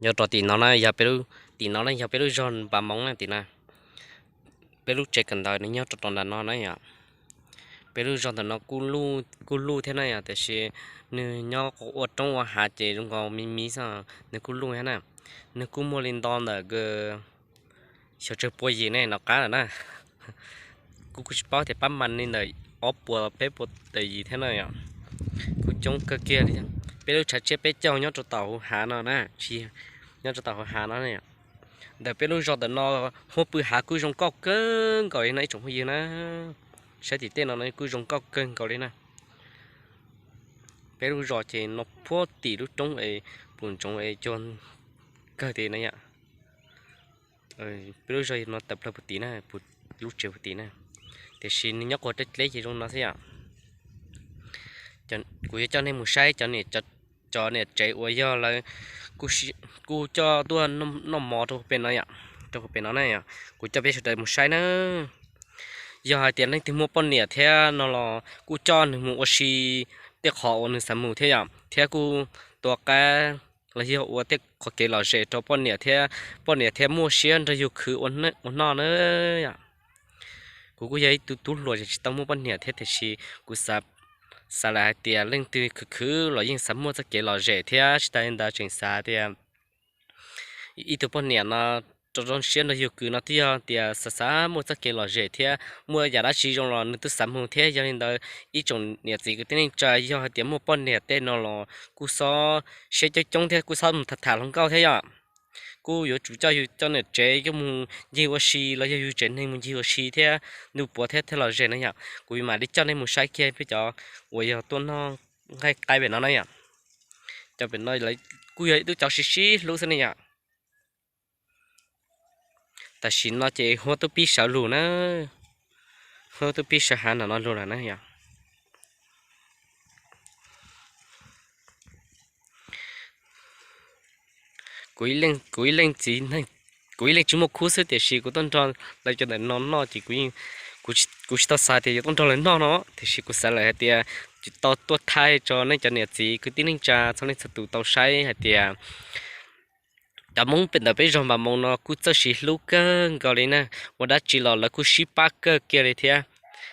Nyob rau tim no na yog peb lub, tim no na yog peb lub zog Npas Moov na tim na. Peb lub tsev kawm ntawv nws nyob rau tom ntawm no na yom. Peb lub zog ntawm no kuj luj thiab na yom, tiam sis nws nyob ua roob ua hav ces zoo nkaus me me xwb, nws kuj luj thiab na. Nws kuj muaj li nto ntawm xyov tsawg pua yim ne no qab lawm na. Kuv kuj tsis paub tias pab mas li ntawm ob puas peb puas tawm yim thiab na yom. Kuj coob kawg kiag li. Peb lub tshav tsiab peb caug nyob rau tom hauv hav no na, tsis, nyob rau tom hauv hav no. Ntawm peb lub zos ntawm no muaj pw hav kuj zoo nkauj kawg nkaus li no ib tsoom phooj ywg na. Saib tim tej no no kuj zoo nkauj kawg nkaus li na. Peb lub zos ces no puag tim lub roob es pum ntsoov es cuag kawg tim na yom. Peb lub zos no tawm plaws puag tim na, lub tsev puag tim na. Tiam sis nws nyob quas deb dleb ces zoo no xwb yom. Kuv yuav coj nej mus saib cov niam tsev uas yog lawv kuj coj tuaj noj mov rau pem no yom, rau pem no na yom. Kuv coj peb sawv daws mus saib na. Yog hais tias leej twg muaj poj niam thiab no los kuj coj nws mus ua si tej qhov uas nws xav mus thiab yom, thiab kuj tua qab los yog ua tej qhov kev lom zem rau poj niam thiab, poj niam thiaj muaj siab nrog yus khwv ua noj na yom. Kuv kuj yog ib tug tub hluas tsis tau muaj poj niam thiab tiam sis kuv xav lawm hais tias leej twg khwv khwv los yeej xav muaj txoj kev lom zem thiab tsis tas li ntawd tseem xav tias ib tug poj niam no rau zoo siab nrog yus khwv no twb yog tias xav xav muaj txoj kev lom zem thiab muaj yam dab tsi zoo los nws twb xav mus thiab. Yog li ntawd ib tsoom niam txiv kwv tij neej tsa yog hais tias muaj poj niam tej no los kuj xob siab coob coob thiab kuj xob mus tham tham hluas nkauj thiab yom. Kuj yuav tsum coj yus cov niam tsev coj mus ncig ua si los yog yus tsev neeg mus ncig ua si thiab ntuj puav thiab thiaj lom zem na yom. Kuv mam li coj nej mus saib kiag peb cov uas yog tuaj noj nqaij qaib pem no na yom. Cov pem no kuj yog ib tug cov sib sib hlub xwb ne yom. Tam sim no ces huab tub pib sawv lug na, huab tub pib sawv hav nram no lug lawm na yom. Kuv ib leej txiv, kuv ib leej tsis muaj khub xwb tiam sis kuv tuaj nrog lawv cov ntawm no noj ces kuv tsis tau xav tias yuav tuaj nrog lawv noj no tiam sis kuv xav lawm hais tias tau tuaj thaij rau nej cov niam txiv kwv tij neej tsa txhua leej txhua tus tau saib hais tias cov Hmoob pem ntawm peb zog Npas Moos no kuj txawj sib hlub kawg nkaus li na. Ua dab tsi los lawv kuj sib pab kawg kiag li thiab.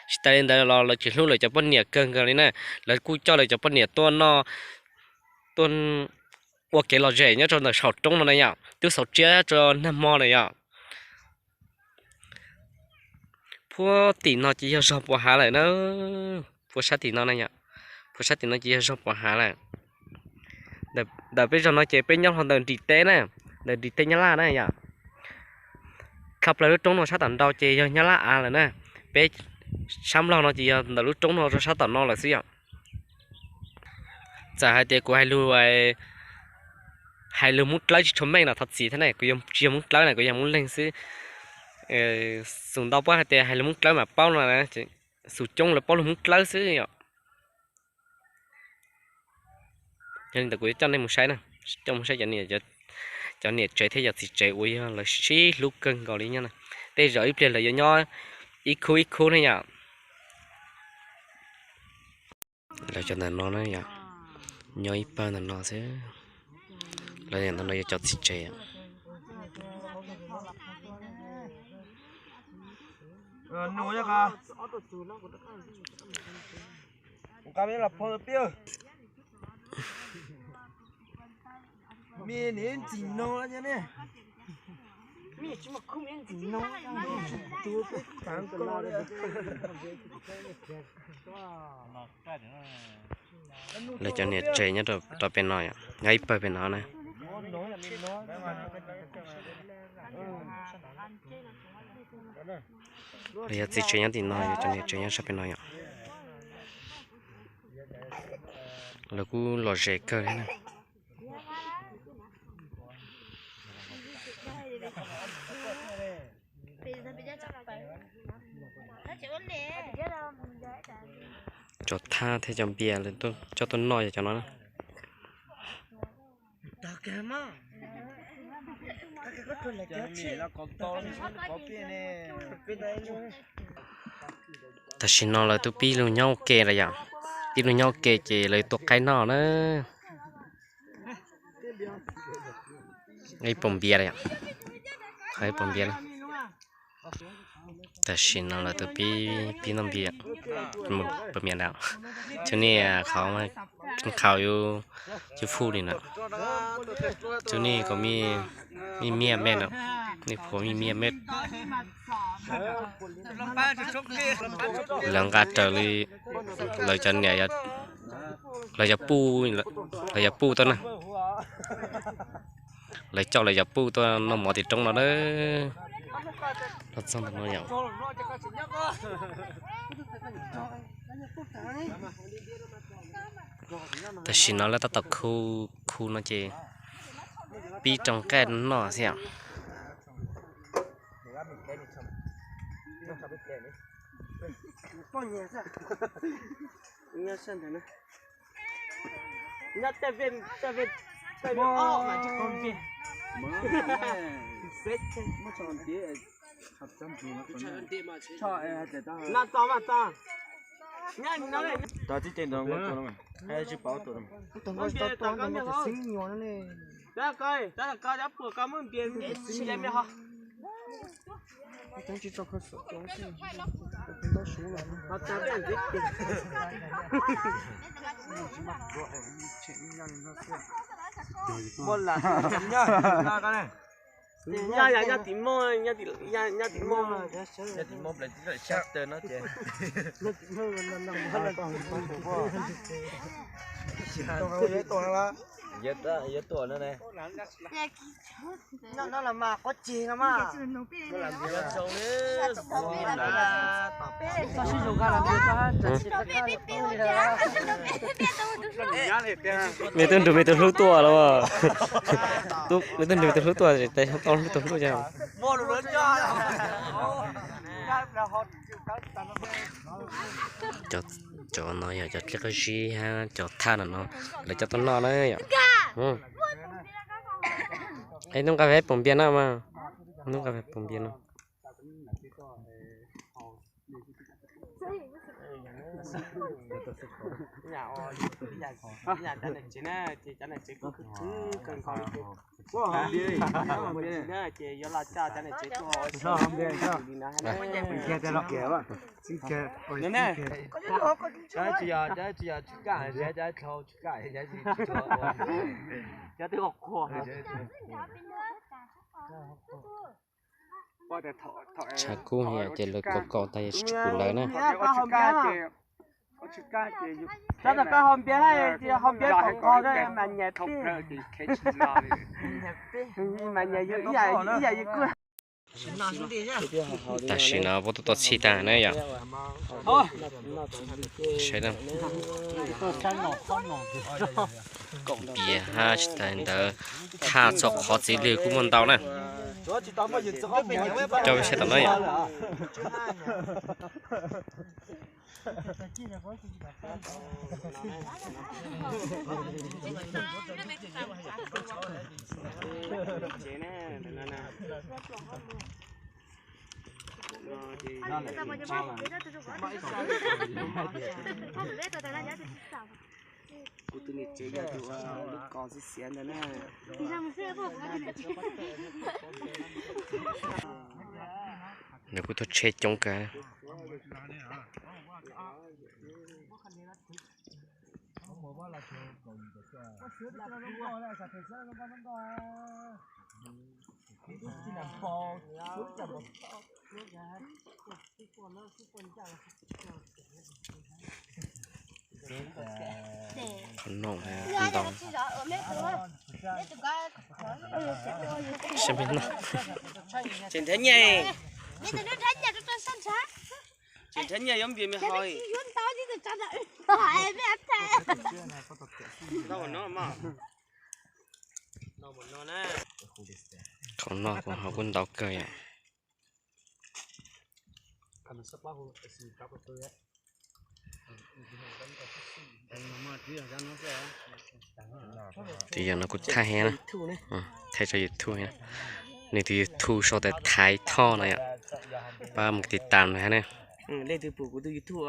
Tsis tas li ntawd los lawv tseem hlub lawv cov poj niam kawg nkaus li na. Lawv kuj coj lawv cov poj niam tuaj noj, tuaj ua kev lom zem nyob rau ntawm saum roob no na yom, twb xaus tsiab rau nag hmo na yom. Puag tim no ces yog zog Pov Hav lawm na. Puag sab tim no na yom, puag sab tim no ces yog zog Pov Hav lawm. Ntawm peb zog no ces peb nyob hlo ntawm nrim teb na, ntawm nrim teb Nyab Laj na yom. Tshaj plaws lub roob no sab tom nrau ces yog Nyab Laj av lawm na. Peb sab Nplog no ces yog ntawm lub roob no rau sab tom no lawm xwb yom. Txawm hais tias kuv hais lus, hais lus Hmoob Dlawb tsis tshua meej los thov txim thiab ne, kuv tsis yog Hmoob Dlawb na, kuv yog Hmoob Leeg xwb. Xum ntau paub hais tias hais lus Hmoob Dlawb mas paub no, xum coob lawv paub lus Hmoob Dlawb xwb yom. Yog li ntawd kuv yuav coj nej mus saib na, coj mus saib cov niam tsev thiab cov txiv tsev uas yog lawv sib hlub kawg nkaus li nyob na. Tej zaum ib pliag lawv yuav nyob ib khub ib khub ne yom. Lawv cov ntawm no na yom, nyob ib pawg ntawm no xwb. Lawv ntawm no yog cov txiv tsev. Lawv cov niam tsev nyob rau pem no yom, nyob ib pawg pem no na. Lawv yog txiv tsev nyob tim no, yog cov niam tsev nyob sab pem no yom. Lawv kuj lom zem kawg li na. Cov thaj thiab cov npias lawv coj tuaj noj yog cov no na. Tam sim no lawv twb pib lug nyob ua ke lawm yom, pib lug nyob ua ke ces lawv tua qaib noj na. Ib pob npias, ib pob npias. Tam sim no lawv tuaj pib, pib noj npias, pab mias nram. Cov nej qhov, qhov yus, yus fuj li na. Cov nej ko, mij miaj mej no, nej phuav mij miaj mej. Lawv nqa raws li, lawv cov niam, lawv cov puj, lawv cov puj tuaj na. Lawv coj lawv cov puj tuaj noj mov tim roob no na. Los txog ntawm no yom. Tam sim no lawv tab tom khu, khu no ces pib rau nqaij noj xwb yom. Nyob tim moj, nyob tim moj, nyob tim moj plaws tib lawm xya taw no ces. Yuav tuaj no ne. Me tub nrug me tub hlub tuaj los. Me tub nrug me tub hlub tuaj, tau hlub tau hlub cas. Cov no yog cov dlej qab zib hab cov thaj no no, lawv coj tuaj noj na yom. Hnub nqa peb pob npias no mas, hnub nqa peb pob npias no. Ces yuav los coj cov niam tsev tuaj ua si li no. Cov twb qhuas qhuas. Tshav kub heev ces lawv kaus kaus tas yog tsis pum lawv na. Cov tom koj hau npias, hau npias tom ko mas nyias peb. Mas nyias yus ib yam yus kuj. Tam sim no puab tuaj tau txhij tag na yom. Saib, npias hab tsis tas ntawd, thaj txog qhov txiv lwg kuj muaj ntau na. Coj peb saib tom no yom. Kuv tus niam tsev yog tus lub kos xiav xiav ntawd na. Nws kuj tuaj tsheb coob kawg. Qhov no ntau. Tseem nrhav nyiaj, tseem nrhav nyiaj yuav npias me hau. Qhov no kuj ho kuj ntau kawg yom. Tus yog no kuj thaij heev na, thaij rau YouTube heev. Nws tus YouTube sau tas Thaiv Thoj no yom, pab mus tiv tas nws hab na. Leej twg pum kuv tus YouTube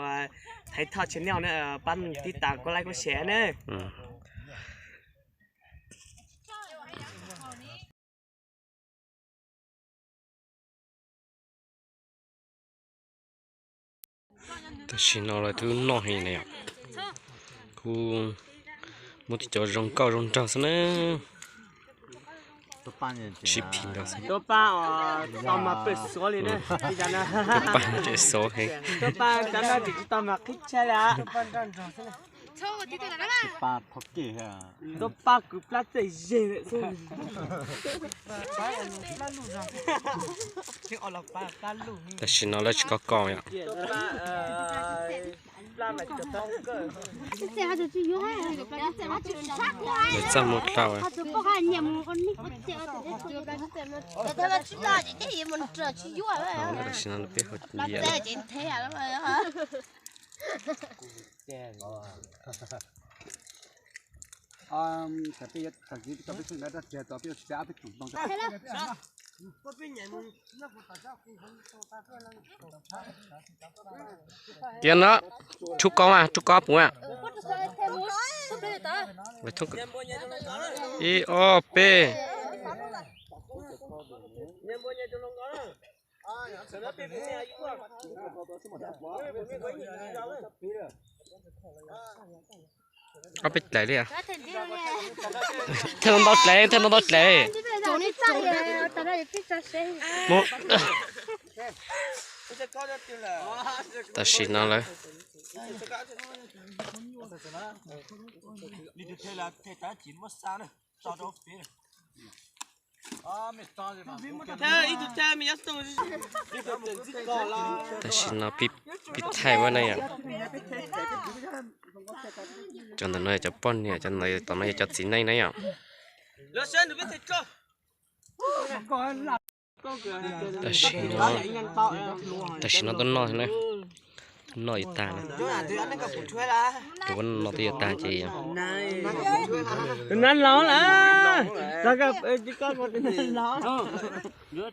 Thaiv Thoj channel na, pab mus tiv tas, kov like, kov share na. Tam sim no lawv twb noj heev na yom. Kuj muaj tej cov zoo nkauj zoo nraug xwb na. Sib phim ntawd xwb. Tuaj pab os, tau mas pem xov li na. Tuaj pab tseem xov heev. Tuaj pab cov no tsis tau mas qhib tshaj li. Tuaj pab kwv plab txawj ze lawm xwb. Tam sim no lawv tsis kov koj yom. Lawv txaj muag dlhau. Tam sim no peb ho nyiam. Tias no, rub koj mas, rub koj puv. Ib, ob, peb. Ob peb dlaim li. Thaj no ntau dlaim, thaj no ntau dlaim. Tam sim no lawm. Tam sim no pib thaij ua na yom. Cov ntawm no yog cov poj niam, cov ntawm tom no yog cov txiv neej na yom. Tam sim no, tam sim no tuaj noj na, tuaj noj yuav tag na. Tus no twb yuav tag ces. Tus nas los lawm. Yus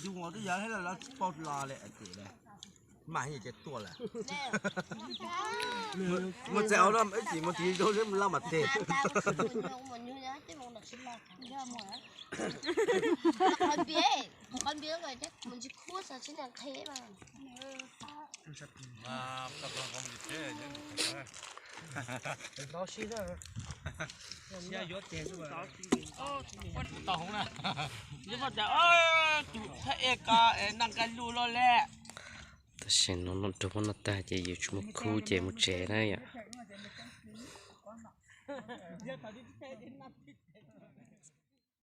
twb yog hais los tsis paub los li ces mam ces tuaj lawm. Mus txais no ib chim mus tiv zoo mus laj mam tes. Tus thaj ej ko naj nqaij luj loj lawm. Tam sim no noj rau peb no tag ces yus tsis muaj khub ces mus tsev na yom.